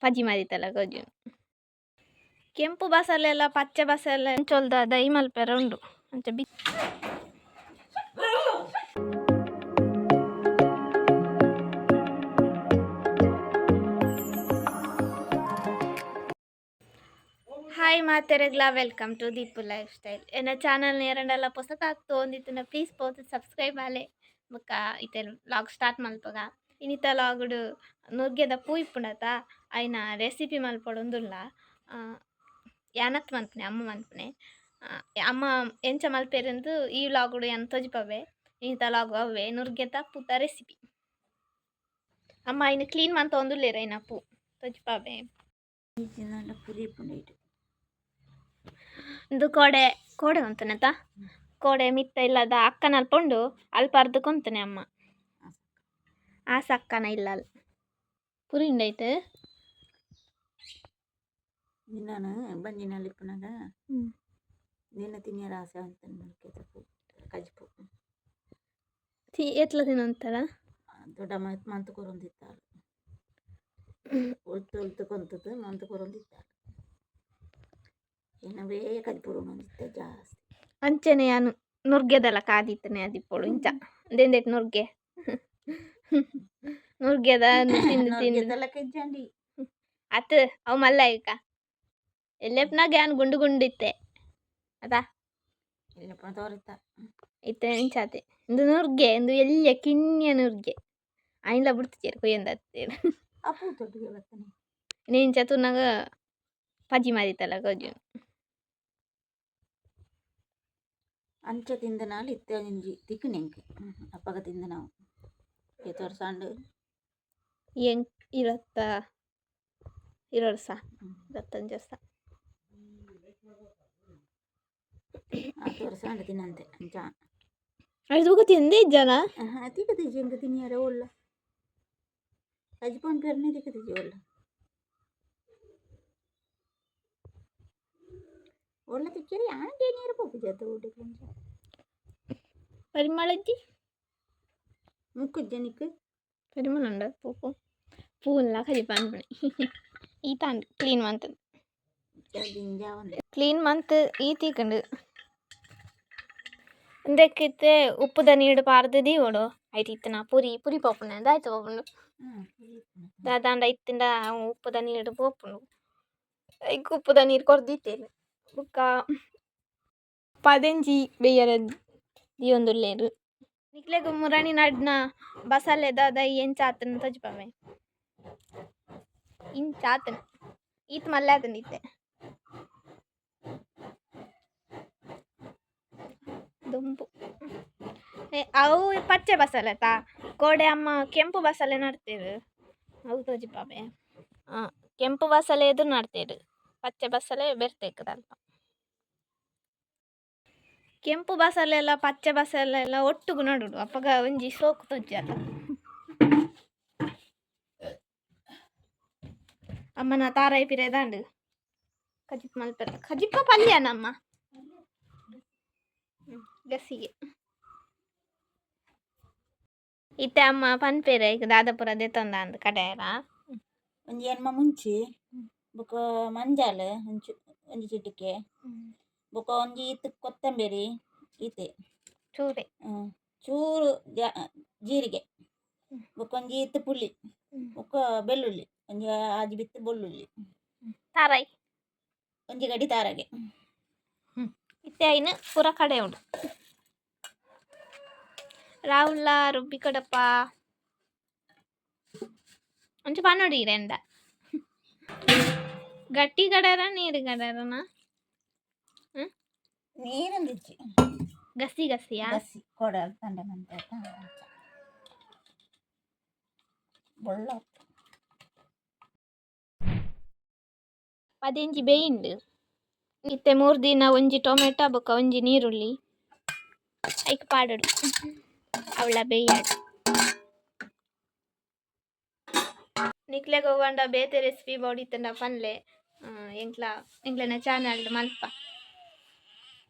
ಪಜಿ ಮರಿತಲ ಗೊಜ್ಜು. ಕೆಂಪು ಬಸಲೆಲ್ಲ ಪಚ್ಚೆ ಬಸಲೆ ಅಂಚೊಲ್ದ ದೈ ಮಲ್ಪೆರೆ ಉಂಡು ಅಂಚ ಬಿ. ಹಾಯ್ ಮಾತೆರೆಗ್ಲಾ, welcome to Deepu life style. ಎನ್ನ ಚಾನಲ್ ನೇರಂಡಲ ಪೊಸತಾತ್ ಒಂದಿತ್ತಿನ ಪ್ಲೀಸ್ ಪೋತು ಸಬ್ಸ್ಕ್ರೈಬ್ ಆಲೆ. ಬೊಕ್ಕ ಇತ್ತೆ ವ್ಲಾಗ್ ಸ್ಟಾರ್ಟ್ ಮಲ್ಪಗ. ಇನಿತ ಲಾಗುಡು ನುರ್ಗೆದ ಪೂ ಇಪ್ಪುಂಡತ, ಐನ ರೆಸಿಪಿ ಮಲ್ಪೊಡೊಂದುಲ್ಲ. ಯಾನತ್ ಮನ್ಪುನೆ, ಅಮ್ಮ ಮನ್ಪುನೆ. ಅಮ್ಮ ಎಂಚ ಮಲ್ಪೆರೆಂದು ಈ ವ್ಲಾಗುಡು ಯಾನ್ ತೋಜಿಪವೆ. ಇನಿತ ಲಾಗು ಅವ್ವೆ, ನುರ್ಗೆದ ಪೂತ ರೆಸಿಪಿ. ಅಮ್ಮ ಐನ್ ಕ್ಲೀನ್ ಮಂತೊಂದುಲ್ಲೆರ್. ಐನ ಪೂ ತೋಜಿಪವೆ. ಇಂಚಿನಾಂಡ ಪುರಿ ಇಪ್ಪುಂಡು. ಇಂದು ಕೋಡೆ ಕೋಡೆ ಉಂತುನೆತ, ಕೋಡೆ ಮಿತ್ತ ಇಲ್ಲದ ಅಕ್ಕನ ಅಲ್ಪ ಉಂಡು, ಅಲ್ಪ ಅರ್ಧ ಕೊಂತುನೆ ಅಮ್ಮ. ಆಸಕ್ಕನ ಇಲ್ಲಲ್ ಪುರಿ ಉಂಡೈತೆ. ನಾನು ಬಂಜಿನಲ್ಲಿ ಇಪ್ಪುನಗ ನಿನ್ನ ತಿನ್ಯರ ಆಸೆ ಅಂತ ಪೂ ಕಜಿಪು. ಎತ್ಲ ತಿನ್ನಂತಾರ? ದೊಡ್ಡ ಮಂತ್ ಕೊರೊಂದಿತ್ತಾಳು. ಒಲ್ತು ಒಲ್ತು ಕೊಂತದ್ದು ಮಂತ್ ಕೊರೊಂದಿತ್ತಾಳು. ಏನವೇ ಕಜಿಪು ಒಂದಿತ್ತೆ ಜಾಸ್ತಿ. ಅಂಚನೆ ಯಾನು ನುರ್ಗೆದಲ್ಲ ಕಾದಿತ್ತನೆ ಅದಿಪ್ಪೊಡು. ಇಂಚ ದೆಂದೆಟ್ ನುರ್ಗೆ ನುರ್ಗೆದ ತಿಂದು ತಿಂದು. ನುರ್ಗೆದಲ್ಲ ಕೆಜ್ಜಂಡಿ. ಅತ್, ಅವು ಮಲ್ಲ ಐಕ ಎಲ್ಲೆಪ್ನಾಗ ಯಾನ್ ಗುಂಡು ಗುಂಡು ಇತ್ತೆ ಅತಾ. ಎಲ್ಲಪ್ಪ ತೋರಿತ್ತ. ಇತ್ತೆ ಇಂಚಾತೆ. ಇಂದು ನುರ್ಗೆ, ಇಂದು ಎಲ್ಯ ಕಿನ್ಯ ನುರ್ಗೆ. ಐನ್ಲ ಬುಡ್ತಿಜೆರ್, ಕೊಯ್ಯೊಂದು. ಆ ಪೂ ತೊಟ್ಟಿಗೆ ಬರ್ತನೆ. ಇಂಚ ತೂನಗ ಪಜಿ ಮರಿತಲ್ಲ ಗೊಜ್ಜು. ಅಂಚ ತಿಂದನಾಲ್ ಇತ್ತೆ ಒಂಜಿ ತಿಕ್ಕುನೆಂಕ್. ಅಪ್ಪಗ ತಿಂದ ನಾವು ಏತ್ ವರ್ಷ ಆಂಡ್. ಎಂಕ್ 20 ವರ್ಷ, 25 ವರ್ಷ. ಆತ್ ವರ್ಷ ಆಂಡ್ ತಿನ್ನಂತೆ ಅಂಚ. ಅಯ್ದು ಬೊಕ ತಿಂದೇ ಇಜ್ಜನ. ತಿಕ್ಕುದಿಜ್ಜಿ ಎಂಕ್ ತಿನಿಯರೆ. ಒಲ್ಲ ಕಜಿಪು ಪೆರ್ನೆ ತಿಕ್ಕುದಿಜ್ಜಿ. ಒಲ್ಲ ಒಲ್ಲ ತಿಕ್ಕರೆ ಯಾನ್ ಗೇನಿಯರ ಪೋಪುಜಿ ಊಟಕ್ಕೆ ಅಂಚ. ಪರಿಮಳ ಇಜ್ಜಿ. ಮುಕ್ಕುಜ್ಜ ನಿಕ್ಕ್? ಪರಿಮಳ ಉಂಡು. ಪೂ ಪೂನ್ಲ ಕಜಿಪು ಅನ್ಪುಣೆ. ಈತಾಂಡ್ ಕ್ಲೀನ್ ಮಂತ್. ದಿಂಜ ಒಂದೆ. ಕ್ಲೀನ್ ಮಂತ್ ಈ ತೀಕಂಡು. ಇಂದೆಕ್ಕಿತ್ತೆ ಉಪ್ಪುದ ನೀರು ಪಾರ್ದ್ ದೀವೊಡು. ಐಟ್ ಇತ್ತಿನ ಪುರಿ ಪುರಿ ಪೋಪುಂಡು. ದಾಯ್ತು ಪೋಪುಂಡು? ದಾದಾಂಡ ಇತ್ತಿಂಡ ಅವು ಉಪ್ಪುದ ನೀರು ಪೋಪುಂಡು. ಐಕ್ ಉಪ್ಪುದ ನೀರು ಕೊರ್ದಿತ್ತೇನೆ. ಬೊಕ್ಕ ಪದೆಂಜಿ ಬೇಯರೆ ದೀವೊಂದುಲ್ಲೆರ್. ನಿಕ್ಲೆಗ್ ಮುರಣಿ ನಡ್ನ ಬಸಲೆ ದಾದ ಎಂಚ ಆತುಂಡು ತೋಜಿಪಾವೆ. ಇಂಚ ಆತುಂಡು. ಈತ್ ಮಲ್ಲೆ ಆತುಂಡು ಇತ್ತೆ. ದೊಂಬು. ಅವು ಪಚ್ಚೆ ಬಸಲೆ ತಾ. ಕೋಡೆ ಅಮ್ಮ ಕೆಂಪು ಬಸಲೆ ನಡ್ತೆರ್, ಅವು ತೋಜಿಪಾವೆ. ಕೆಂಪು ಬಸಲೆ ಎದುರು ನಡ್ತೆರ್, ಪಚ್ಚೆ ಬಸಲೆ ಬೆರ್ತೇಕ್ ಅಲ್ಪ. ಕೆಂಪು ಬಸಲೆ ಎಲ್ಲ ಪಚ್ಚೆ ಬಸಲೆ ಎಲ್ಲ ಒಟ್ಟುಗು ನಡುಡು, ಅಪಗ ಒಂಜಿ ಸೋಕು ತೋಜಲ್ಲ. ಅಮ್ಮನ ತಾರಾಯಿ ಪಿರೆ ದಾಂಡು ಕಜಿಪ್ ಮಲ್ಪೆರೆ. ಕಜಿಪ್ಪ ಪಲ್ಯನಮ್ಮ ಗಸಿಗೆ. ಇತ್ತೆ ಅಮ್ಮ ಪನ್ಪೆರೆ ಈಗ ದಾದಪುರ ದೆತ್ತೊಂದ ಅಂದ್ ಕಡೆಯರ. ಒಂಜಿ ಎಣ್ಮ ಮುಂಚಿ, ಬೊಕ ಮಂಜಾಲ್ ಒಂಚು ಒಂಜಿ ಚಿಟಿಕೆ, ಬೊಕ ಒಂಜಿ ಈತ್ ಕೊತ್ತಂಬರಿ ಈತೆ. ಚೂರೆ. ಚೂರು ಜೀರಿಗೆ, ಬೊಕ ಒಂಜಿ ಈತ್ ಪುಳಿ, ಬೊಕ ಬೆಳ್ಳುಳ್ಳಿ ಒಂಜಿ ಆಜಿ ಬಿತ್ತು ಬೆಳ್ಳುಳ್ಳಿ. ತಾರಾಯಿ. ಒಂಜಿ ಗಡಿ ತಾರಗೆ. ಇತ್ತೆ ಐನ್ ಪೂರ ಕಡೆ ಉಂಡು. ರಾಹುಲ ರುಬ್ಬಿ ಕೊಡಪ್ಪ ಒಂಚು ಪನ್ನೊಡಿ ರೆಂಡ. ಗಟ್ಟಿ ಕಡಾರ ನೀರು ಕಡಾರನ? ನೀರೊಂದಿಜ್ಜಿ. ಗಸಿ ಗಸಿಯಾ? ಗಸಿ ಕೊಡ ತಂಡ ಮಂತೆ ಬೊಳ್ಳ. ಪದೆಂಜಿ ಬೇಯಿಂಡು. ಇತ್ತೆ ಮೂರು ದಿನ ಒಂಜಿ ಟೊಮೆಟೊ ಬೊಕ್ಕ ಒಂಜಿ ನೀರುಳ್ಳಿ ಐಕ್ ಪಾಡೊಡು. ಅವಳ ಬೇಯಾಡು. ನಿಕ್ಲೆಗ್ ಒವ್ವಾಂಡ ಬೇತೆ ರೆಸಿಪಿ ಬೋಡಿತ್ತಂಡ ಪನ್ಲೆ. ಎಂಕ್ಲ ಎಂಕ್ಲೆನ ಚಾನಲ್ ಮಲ್ಪ.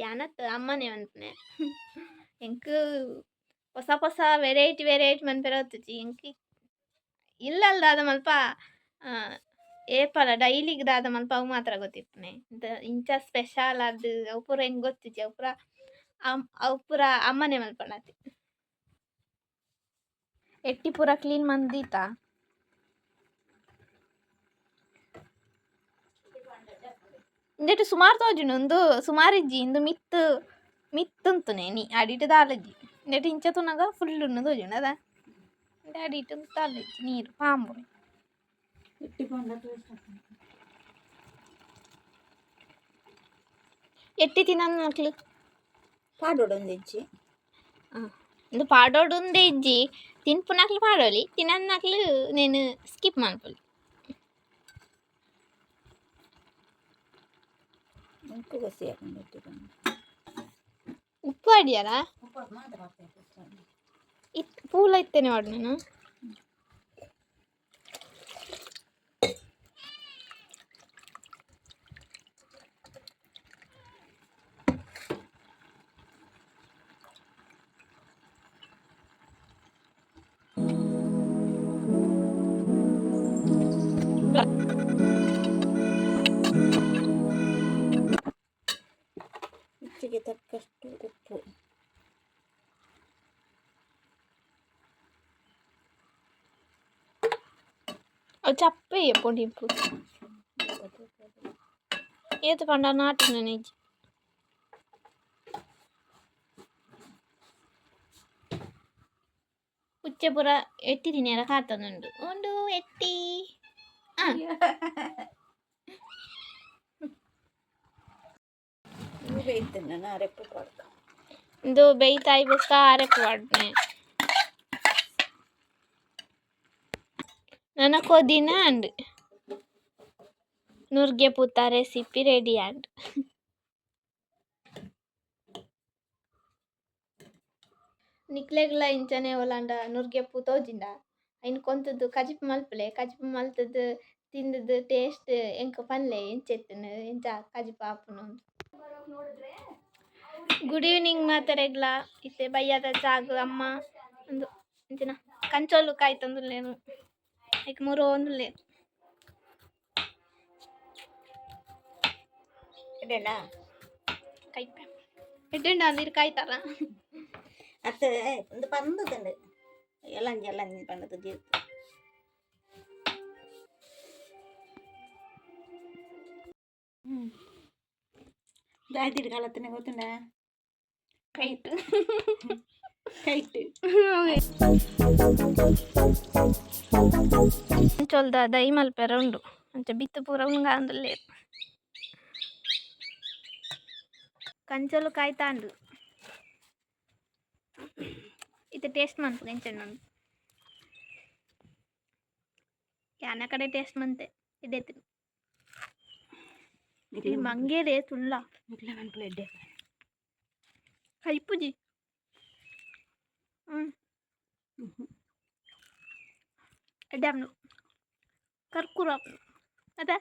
ಯಾನತ್, ಅಮ್ಮನೇ ಮನ್ಪುನೆ. ಎಂಕ್ ಹೊಸ ಹೊಸ ವೆರೈಟಿ ವೆರೈಟಿ ಮನ್ಪೆರೆ ಗೊತ್ತುಜಿ. ಎಂಕ್ ಇಲ್ಲಲ್ ದಾದ ಮಲ್ಪ. ಏಪಲ ಡೈಲಿಗ್ ದಾದ ಮಲ್ಪ ಅವು ಮಾತ್ರ ಗೊತ್ತಿಪ್ಪುನೆ. ಇಂಚ ಸ್ಪೆಷಲ್ ಆದ್ ಅವು ಪೂರ ಎಂಕ್ ಗೊತ್ತಿಜ್ಜಿ. ಅವು ಪೂರ ಅವು ಪೂರ ಅಮ್ಮನೆ ಮಲ್ಪಣತೆ. ಎಟ್ಟಿ ಪೂರ ಕ್ಲೀನ್ ಮಂದೀತ. ಇಂದೆಟ್ ಸುಮಾರು ತೋಜುಂಡು ಉಂದು ಸುಮಾರು ಇಜ್ಜಿ ಇಂದು ಮಿತ್ತ್ ಮಿತ್ತುಂತುನೆ ನೀ ಅಡಿಟ್ ದಾಲಜ್ಜಿ. ಇಂದೆಟ್ ಇಂಚ ತೂನಗ ಫುಲ್ ಉಂಡು ತೋಜುಂಡು ಅದ. ಇಂದೆ ಅಡಿಟ್ ದಾಲಜ್ಜಿ ನೀರು ಪಾಂಬು. ಎಟ್ಟಿ ತಿನ್ನಕ್ಲು ಪಾಡೋಡು ಒಂದಿಜ್ಜಿ. ಇಂದು ಪಾಡೋಡು ಇಜ್ಜಿ. ತಿನ್ಪುನಕ್ಲು ಪಾಡೋಲಿ ತಿನ್ನಕ್ಲು ನೇನು ಸ್ಕಿಪ್ ಮನ್ಪೊಲಿ. ಉಪ್ಪು ಅಡಿಯರ ಇತ್ ಪೂಲ ಇತ್ತೇನೆ ವಾಡು ನಾನು. ರುಚಿಗೆ ತಕ್ಕಷ್ಟು ಉಪ್ಪು. ಅವು ಚಪ್ಪೆ ಪೊಡಿಂಪು ಏತ್ ಪಂಡ ನಾಟಿನ ಇಜ್ಜಿ. ಪುಚ್ಚೆ ಪೂರ ಎಟ್ಟಿ ತಿನ್ಯರ ಕಾತೊಂದುಂಡು ಉಂಡು ಎಟ್ಟಿ. ಬೇಯ್ತೇನೆ ಅರೆಪ್ಪು ಪಾಡ್ಕ. ಇಂದು ಬೇಯ್ತಾಯಿ ಬೊಕ್ಕ ಅರೆಪ್ಪು ಪಾಡ್ನೆ. ನನ ಕೊದಿನ ಅಂಡ್ ನುರ್ಗೆ ಪೂತ ರೆಸಿಪಿ ರೆಡಿ ಆಂಡ್. ನಿಕ್ಲೆಗ್ಲ ಇಂಚನೆ ಓಲಾಂಡ ನುರ್ಗೆ ಪೂ ತೋಜಿಂಡ ಐನ್ ಕೊಂತುದು ಕಜಿಪು ಮಲ್ಪುಲೆ. ಕಜಿಪು ಮಲ್ತುದು ತಿಂದುದು ಟೇಸ್ಟ್ ಎಂಕ್ ಪನ್ಲೆ ಎಂಚ ಇತ್ತುಂಡು ಎಂಚ ಕಜಿಪು ಆಪುಂಡು. ಗುಡ್ ಈವ್ನಿಂಗ್ ಮಾತೆರೆಗ್ಲ. ಇತ್ತೆ ಬಯ್ಯದ ಚಾಗ್ ಅಮ್ಮ ಉಂದು ಎಂಚಿನ ಕಂಚೋಲು ಕಾಯ್ತೊಂದುಲ್ಲೆರ್. ಐಕ್ ಮುರೊಂದುಲ್ಲೆರ್. ಎಡ್ಡೆನಾ? ಕೈಪೆ ಎಡ್ಡೆಂಡ ನೀರು ಕಾಯ್ತಾರ. ಅತ್ತ ಒಂದು ಪಂದದಂಡು ಎಲ್ಲಂಜಿ ಎಲ್ಲಂಜಿ ಪಂಡದ ಜೀರ್ತು. ದಾಯ್ತಿಡ್ ಕಾಲತ್ತನೆ ಗೊತ್ತುಂಡ? ಕೈಟ್. ಕೈಟ್. ಕಂಚೋಲ್ದ ದೈ ಮಲ್ಪೆರೆ ಉಂಡು. ಅಂಚ ಬಿತ್ತು ಪೂರ ಉಂಗಾಂದುಲ್ಲೆರ್. ಕಂಚೋಲು ಕಾಯ್ತಾಂಡು. ಇತ್ತೆ ಟೇಸ್ಟ್ ಮನ್ಪುಗ ಎಂಚ ಉಂಡು. ಯಾನ ಕಡೆ ಟೇಸ್ಟ್ ಮಂತೆ ಎಡ್ಡೆತ್ತ್ಂಡ್. ಈ ಮಂಗೇರೆ ತುಲ್ಲ. ನಿಕ್ಲೆ ಮನ್ಪುಲೆ ಎಡ್ಡೆ. ಕೈಪುಜಿ. ಎಡ್ಡೆ ಆಪುಂಡು. ಕರ್ಕುರ ಆಪುಂಡು ಅತ.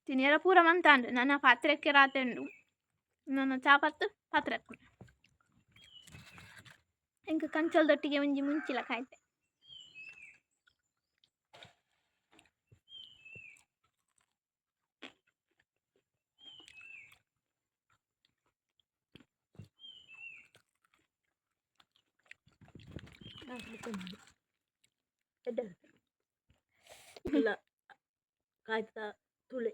ತಿನಿಯರ ಪೂರ ಮಂತಾಂಡ್. ನನ ಪಾತ್ರೆಕ್ಕೆ ರಾತೆ ಉಂಡು. ನನ ಚಾಪತ್ತು ಪಾತ್ರೆ ಹಾಕೊಂಡು ಎಂಕ್ ಕಂಚೋಲ್ದೊಟ್ಟಿಗೆ ಒಂಜಿ ಮುಂಚಿಲ ಕಾಯ್ತೆ. ಎಡ್ಡೆ ಇಲ್ಲ ಕಾಯ್ತ ತುಳೆ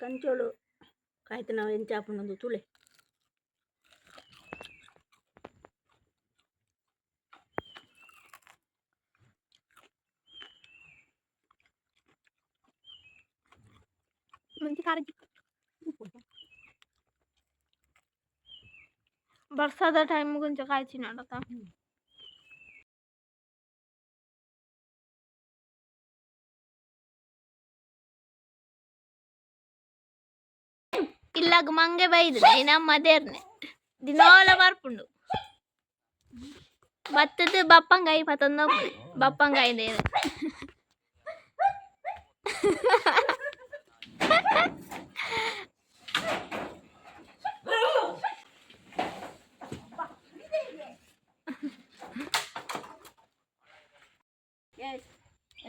ಕಂಚೋಳು ಕಾಯ್ತ ನಾವು ಎಂಚ ಆಪುಂಡು ತುಳೆ. ಮುಂಚೆ ಖಾರ ಬರ್ಸಾದ ಟೈಮ್ ಕೊಂಚ ಕಾಯ್ಚಿನಾಡತ. ಇಲ್ಲಾಗ ಮಂಗೆ ಬೈದು ನಮ್ಮ ದೇರ್ನೆ ದಿನೋಲ ಬರ್ಪುಂಡು. ಬತ್ತದ ಬಪ್ಪಂಗಾಯಿ ಪತ್ತೊಂದು ಬಪ್ಪಂಗಾಯಿ ದೇರ್.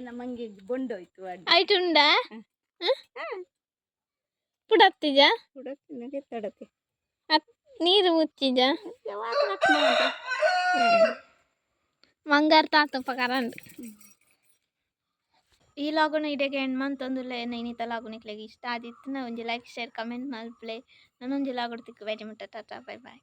ಎನ್ನ ಮಂಗೆ ಬೊಂಡೋಯ್ತು ಅಡ್ಡ. ಐಟುಂಡ ಪುಡತ್ತಿಜ? ಹುಡುಕಿನಗೆ ತಡತೆ. ನೀರು ಮುಚ್ಚಿಜ? ಮಂಗಾರ ತಾತ ಉಪಕಾರ. ಈ ಲಾಗುನ ಇಡೆಗೆ ಎಂಡ್ ಮಂತೊಂದುಲ್ಲೆ. ಇನ್ನಿತ ಲಾಗು ನಿಕ್ಲೆಗ್ ಇಷ್ಟ ಆದಿತ್ತಿನ ಒಂಜಿ ಲೈಕ್, ಶೇರ್, ಕಮೆಂಟ್ ಮಲ್ಪಲೆ. ನನೊಂಜಿ ಲಾಗುಡ್ ತಿಕ್ಕು ಬೇಟಿ ಮುಟ್ಟ ಟಾಟಾ, ಬೈ ಬೈ.